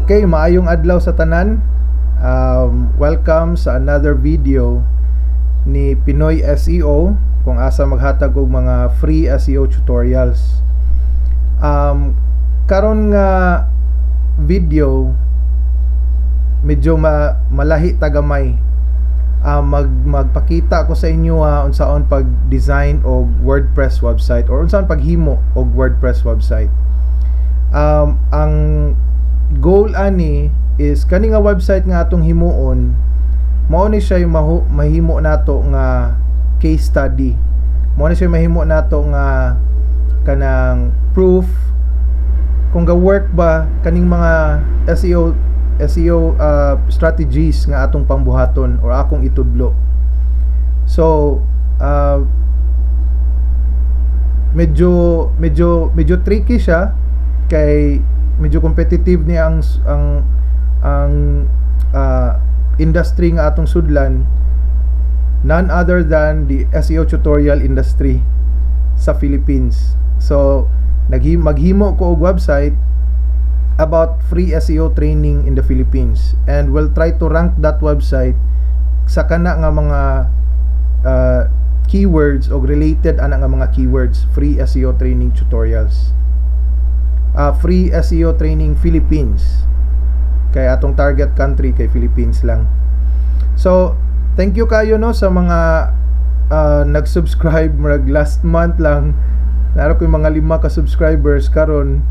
Okay, maayong adlaw sa tanan. Welcome sa another video ni Pinoy SEO kung asa maghatag og mga free SEO tutorials. Karon nga video, medyo malahi ta gamay. Magpakita ko sa inyo unsaon pag-design og WordPress website or unsaon paghimo og WordPress website. Ang goal ani is kani nga website nga atong himuon, mao ni siya yung mahimo nato nga case study. Mao ni siya mahimo nato nga kanang proof kung ga-work ba kaning mga SEO strategies nga atong pangbuhaton or akong itudlo. So, medyo tricky siya kay medyo competitive ni ang industry nga atong sudlan, none other than the SEO tutorial industry sa Philippines. So, maghimo ko og website about free SEO training in the Philippines and will try to rank that website sa kana nga mga keywords o related ana nga mga keywords, free SEO training tutorials, free SEO training Philippines, kay atong target country kay Philippines lang. So thank you kayo, no, sa mga nag-subscribe. Murag last month lang naa ra ko yung mga lima ka subscribers, karon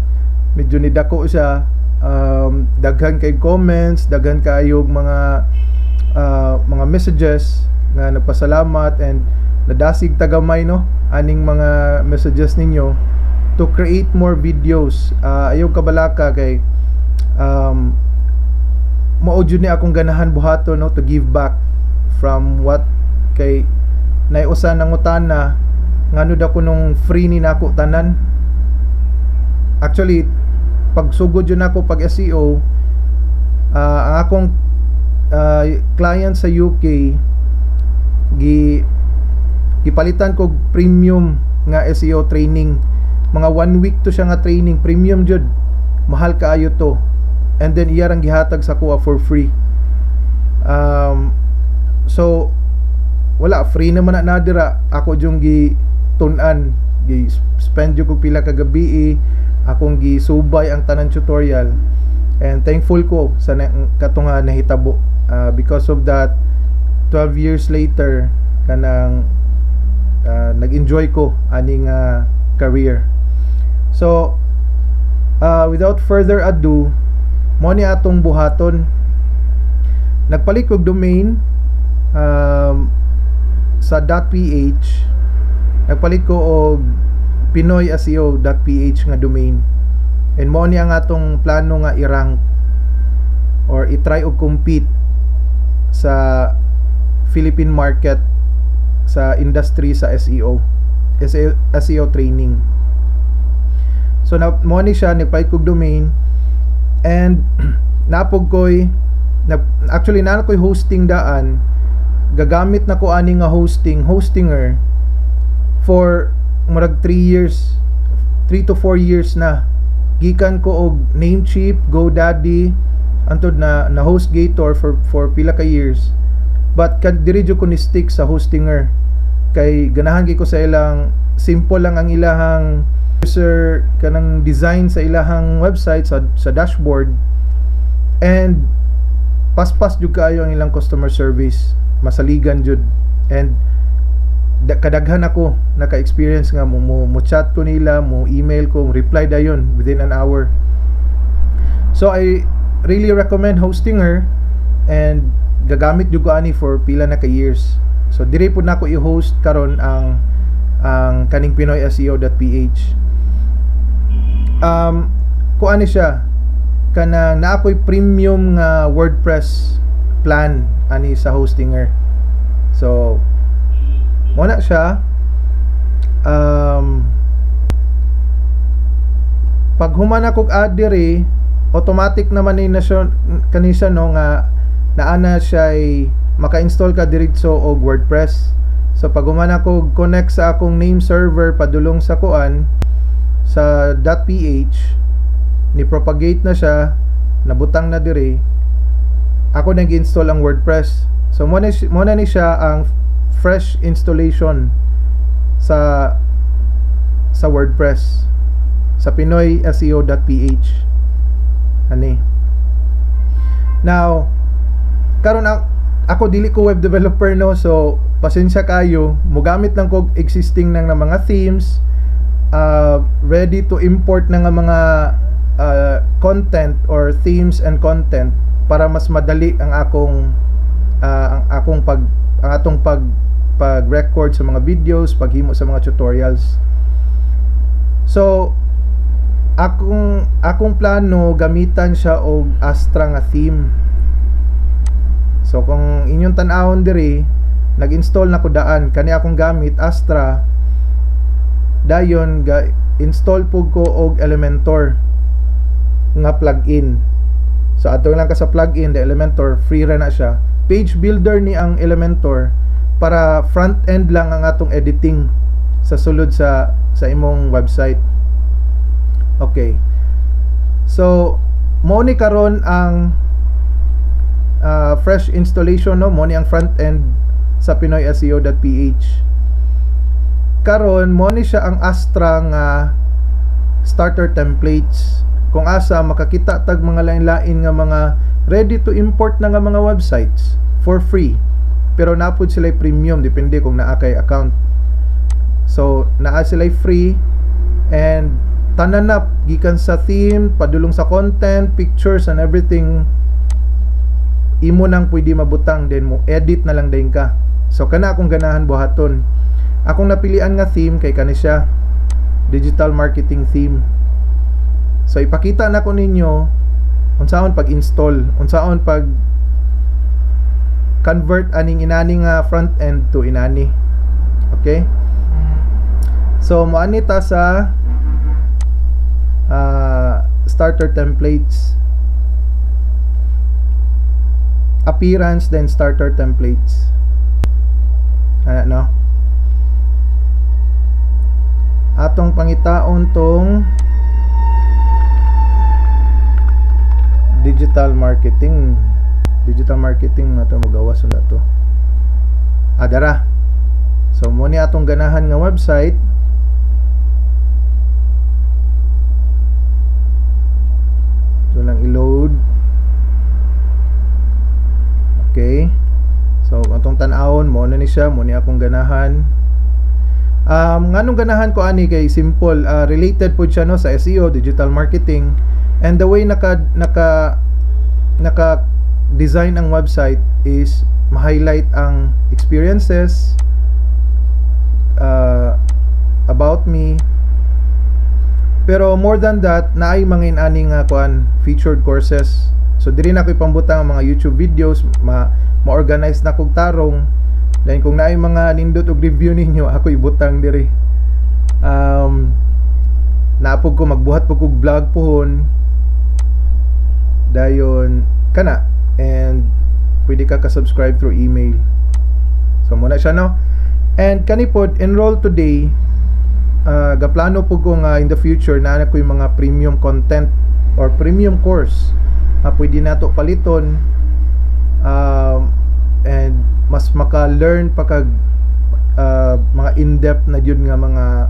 medyo nidako siya. Daghan kay comments, daghan kaayog mga messages nga nagpasalamat and nadasig ta gamay, no, aning mga messages ninyo to create more videos. Ayaw kabalaka kay mao jud ni akong ganahan buhaton, no, to give back from what kay naay usa nangutana ngano daw kunong free ni nako tanan. Actually, pagsugod jud nako pag SEO, ang akong client sa UK, gipalitan ko premium nga SEO training. Mga one week to siya nga training, premium jud, mahal kaayo to, and then iya rang gihatag sa akoa for free. So wala, free naman na dira, ako jung gi tun-an, gi spend jud ko pila ka gabi, akong gisubay ang tanan tutorial, and thankful ko sa kato nga nahitabo. Because of that, 12 years later, kanang nag-enjoy ko aning career. So without further ado, mo ni atong buhaton. Nagpalit kog domain sa .ph. Nagpalit ko og pinoyseo.ph nga domain and mo ni ang atong plano nga i-rank or i-try og compete sa Philippine market sa industry sa SEO training. So na mo ni siya, nagpalit kog domain and naa pod ko'y na, actually naa ko'y hosting daan. Gagamit na ko ani nga hosting, Hostinger, for murag 3 years, 3 to 4 years na, gikan ko og Namecheap, GoDaddy, antod na na HostGator for pila ka years, but kan diri jud ko ni stick sa Hostinger kay ganahan gyud ko sa ilang simple lang ang ilahang user kanang design sa ilahang website, sa dashboard, and paspas jud kaayo ang ilang customer service, masaligan jud, and kadaghan ako naka-experience nga mo chat ko nila, mo email ko, mo reply dayon within an hour. So I really recommend Hostinger and gagamit jud ko ani for pila na ka years. So diri pud nako i-host karon ang kaning pinoyseo.ph. Kuan ni siya, kanang naa ko'y premium nga WordPress plan ani sa Hostinger. So mo na siya. Pag human ako add diri, automatic naman ni na siya kani siya, no, nga naa na siya, maka-install ka diretso og WordPress. So pag human ako connect sa akong name server padulong sa kuan sa .ph, ni propagate na siya. Nabutang na diri. Ako nang gi-install ang WordPress. So mo na ni siya ang fresh installation sa WordPress sa pinoyseo.ph ani. Now, karon ako dili ko web developer, no, so pasensya kayo, mogamit lang ko existing nang na mga themes, ready to import na nga mga content or themes and content para mas madali ang akong pag ang atong pag pag-record sa mga videos, paghimo sa mga tutorials. So akong plano, gamitan siya og Astra nga theme. So kung inyong tan-awon diri, nag-install na ko daan kani akong gamit Astra. Dayon ga install pug ko og Elementor nga plugin. So adto lang ka sa plugin, the Elementor, free ra na siya. Page builder ni ang Elementor para front end lang ang atong editing sa sulod sa imong website. Okay. So mo ni karon ang fresh installation, no, mo ni ang front end sa pinoyseo.ph. Karon mo ni siya ang Astra nga starter templates kung asa makakita tag mga lain-lain nga mga ready to import na nga mga websites for free, pero napud sila premium, depende kung naa kay account. So naa sila free and tanan na gikan sa theme padulong sa content, pictures and everything, imo nang pwede mabutang, then mo edit na lang din ka. So kana akong ganahan buhaton. Akong napilian nga theme kay kani siya, digital marketing theme. So ipakita na ko ninyo unsaon pag-install, unsaon pag convert aning inani nga front end to inani. Okay, so moani ta sa starter templates, appearance, then starter templates. Ano, no, atong pangitaon tong digital marketing. Digital marketing na to, magawas na to adara. So mo ni atong ganahan nga website. So lang i-load. Okay, so atong tan-awon, mo na ni siya, mo ni akong ganahan. Nganong ganahan ko ani? Kay simple, related po siya, no, sa SEO, digital marketing, and the way naka design ang website is ma-highlight ang experiences, about me. Pero more than that, naay mga inani nga kuan, featured courses. So diri na ko ipambutang ang mga YouTube videos, ma ma-organize na kog tarong. Then kung naay mga nindot og review ninyo, ako ibutang diri. Naapog ko magbuhat pug kog vlog pohon. Dayon kana, and pwede ka ka-subscribe through email. So muna siya, no. And kani pod, enroll today. Gaplano po ko nga in the future naa na ko yung mga premium content or premium course na pwede nato paliton and mas maka-learn pa kag mga in-depth na jud nga mga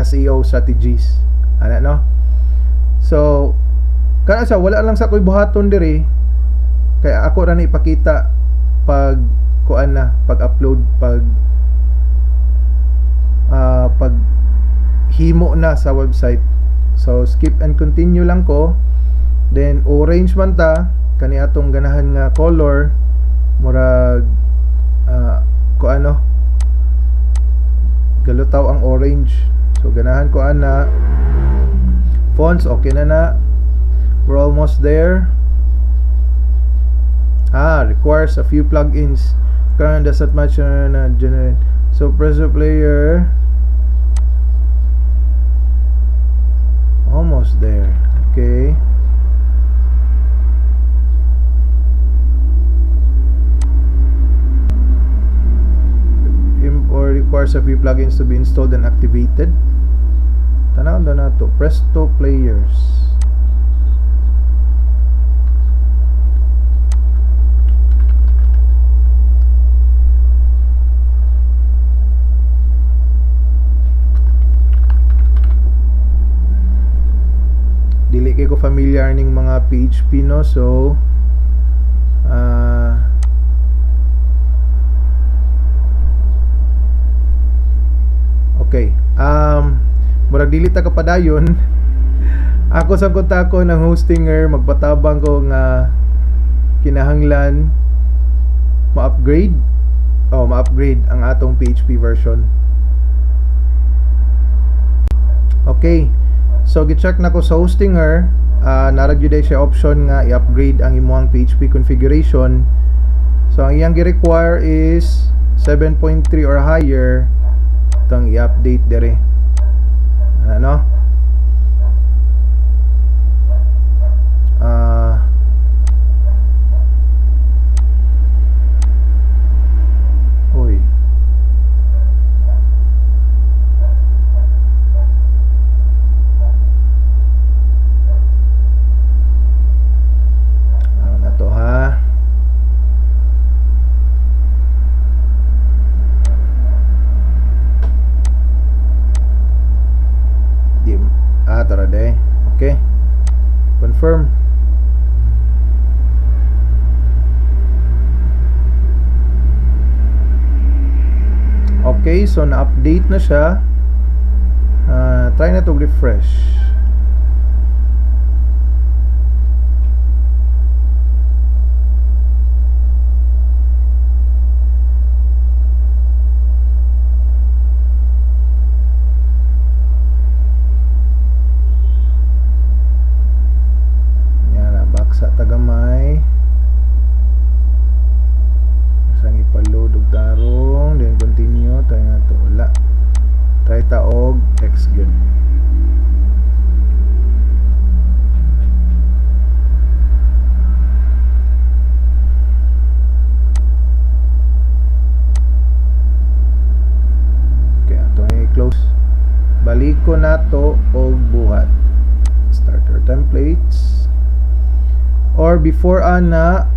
SEO strategies ana, no. So kana sa wala lang sa ko'y buhaton diri kaya ako ra na ipakita pag kuan na, pag upload, pag himo na sa website. So skip and continue lang ko. Then orange man ta, kani atong ganahan nga color, murag ko ano, galutaw ang orange. So ganahan ko ana. Fonts, okay na na. We're almost there. Ah, requires a few plugins. Current does not match na generate. So press the player. Almost there. Okay, or requires a few plugins to be installed and activated. Tanaw na nato. Presto players. Dili kay ko familiar ning mga PHP, no? So okay, murag dili ta kapadayon. Ako sa ko ng Hostinger, magpatabang ko nga kinahanglan ma-upgrade, oh, ma-upgrade ang atong PHP version. Okay, so gi-check na ko sa Hostinger, naa ra gyud siya option nga i-upgrade ang imong PHP configuration. So ang iyang gi-require is 7.3 or higher. Itong i-update dere, ano. Uy, ano na to, ha? Di ah, tara de. Okay, confirm. Okay, so na-update na siya. Try na to refresh. Yan na, baksa tagamay. Sang ipa-load og tarong, then continue, try na to, wala. Try ta og X gyud. Okay, ato i-close. Baliko nato og buhat. Starter templates. Or before ana,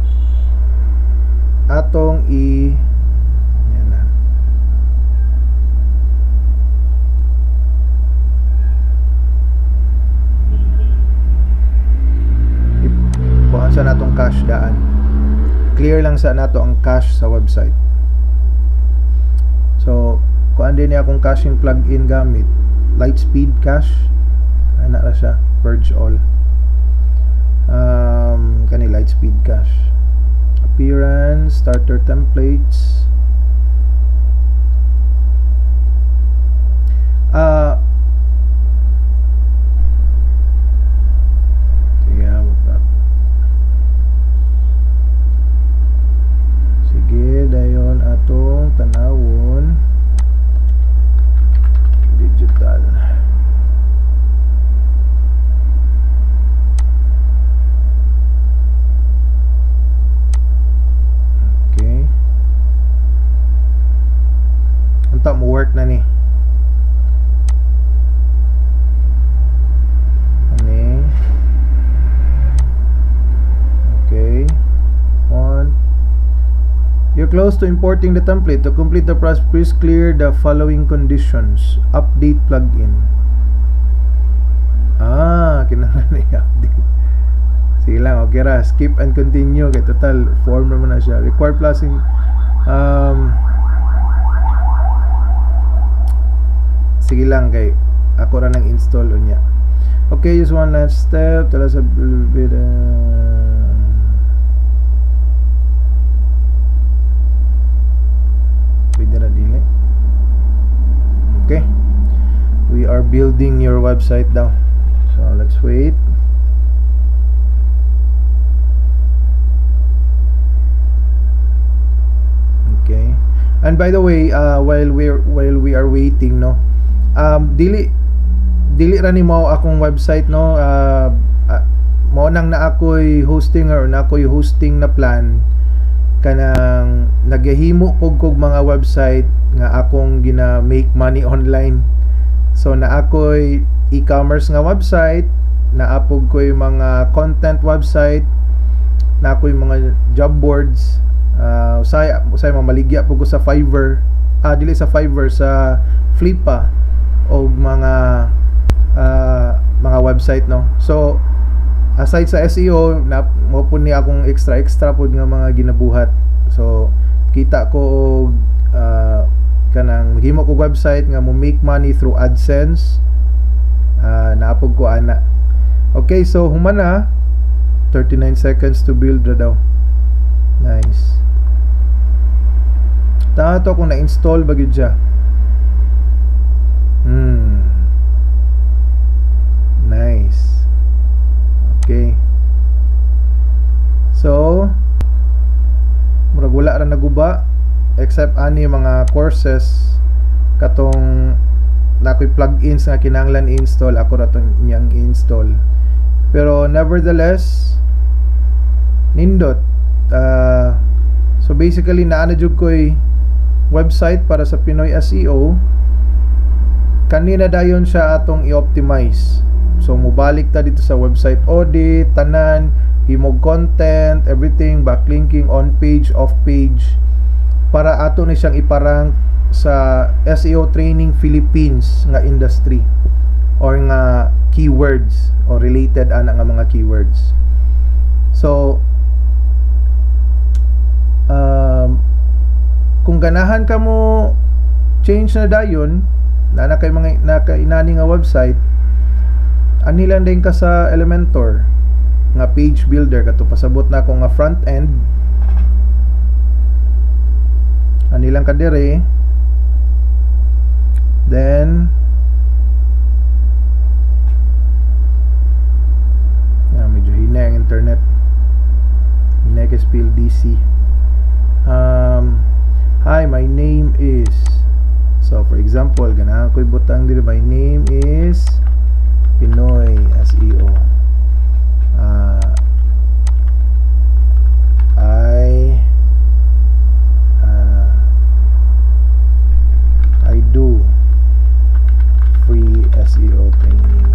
atong i yan na. Kuhaan sa natong cache daan. Clear lang sa nato ang cache sa website. So, kuan din niya akong caching plugin gamit. LiteSpeed Cache. Ana ra siya, purge all. Kani LiteSpeed Cache. Appearance, starter templates. Sige, sige, dayon atong tanawon digital. Okay. Unta mo work na ni. Ani. Okay. One. You're close to importing the template. To complete the process, please clear the following conditions. Update plugin. Ah, kinahanglan i-update. Sige lang, okay ra. Skip and continue. Kay total, form naman na siya. Required plusing. Sige lang, kay ako ra nang install unya. Okay, just one last step. Tell us a little bit. Pwede na dili. Okay. We are building your website now. So let's wait. Okay. And by the way, while we are waiting, no. Dili ra ni mao akong website, no. Mao nang na ako'y hosting or na ako'y hosting na plan, kanang nagahimo pug kog mga website nga akong gina make money online. So na ako'y e-commerce nga website, naa pug ko'y mga content website, na ako'y mga job boards, usay mamaligya pug ko sa Fiverr, dili sa Fiverr, sa Flippa og mga website, no. So Aside sa SEO na mao pud ni akong extra extra pud nga mga ginabuhat. So kita ko og kanang maghimo ko website nga mo make money through AdSense, naa pud ko ana. Okay, so human na, 39 seconds to build ra daw. Nice. Tama to kung na-install ba gyud siya. Nice. Okay. So, murag wala ra naguba except ani mga courses, katong naa ko'y plugins nga kinahanglan i-install, ako ra tong niyang i-install. Pero nevertheless, nindot. So basically naa na jud ko'y website para sa Pinoy SEO. Kanina dayon siya atong i-optimize. So mubalik ta dito sa website audit, tanan, himog content, everything, backlinking, on page, off page, para ato ni siyang ipa-rank sa SEO training Philippines nga industry or nga keywords or related ana nga mga keywords. So kung ganahan ka mo change na dayon na na kay mga naka inani nga website, ani lang din ka sa Elementor nga page builder, kato pasabot na ako nga front end. Ani lang ka dire, then yeah, medyo hina ang internet, hina kay PLDT. Hi, my name is, so for example, ganahan ko ibutang diri, my name is Pinoy SEO. I do free SEO training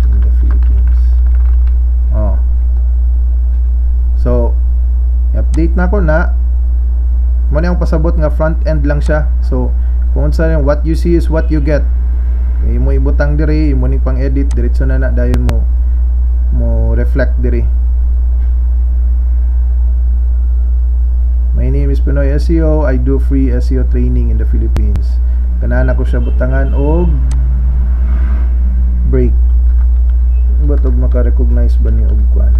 in the Philippines. Oh. So, update na ko na. Mao ni ang pasabot nga front end lang siya. So, kung unsa yung what you see is what you get. Imo ibutang diri, imo ning pang edit, diretso na na dayon mo mo reflect diri. My name is Pinoy SEO. I do free SEO training in the Philippines. Ganahan ako siya butangan og break. Ba't og maka-recognize ba ni og kwan?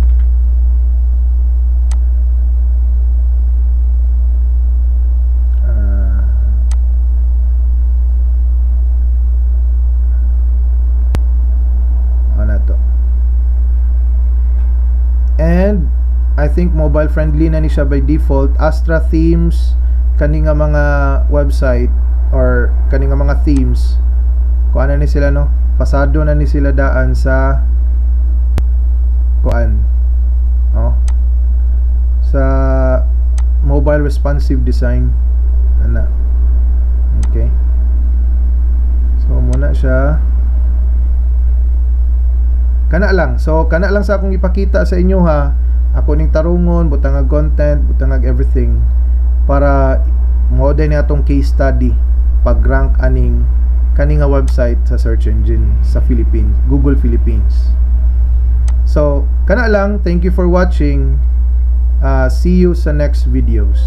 Ah. Ano to? And I think mobile friendly na ni siya by default. Astra themes kani nga mga website or kani nga mga themes. Kuan na ni sila, no? Pasado na ni sila daan sa kuan. No? Sa mobile responsive design. Ana. Okay. So muna siya. Kana lang. So kana lang sa akong ipakita sa inyo ha. Ako ning tarungon, butangag content, butangag everything para mao ni atong case study pag-rank aning kani nga website sa search engine sa Philippines, Google Philippines. So, kana lang. Thank you for watching. See you sa next videos.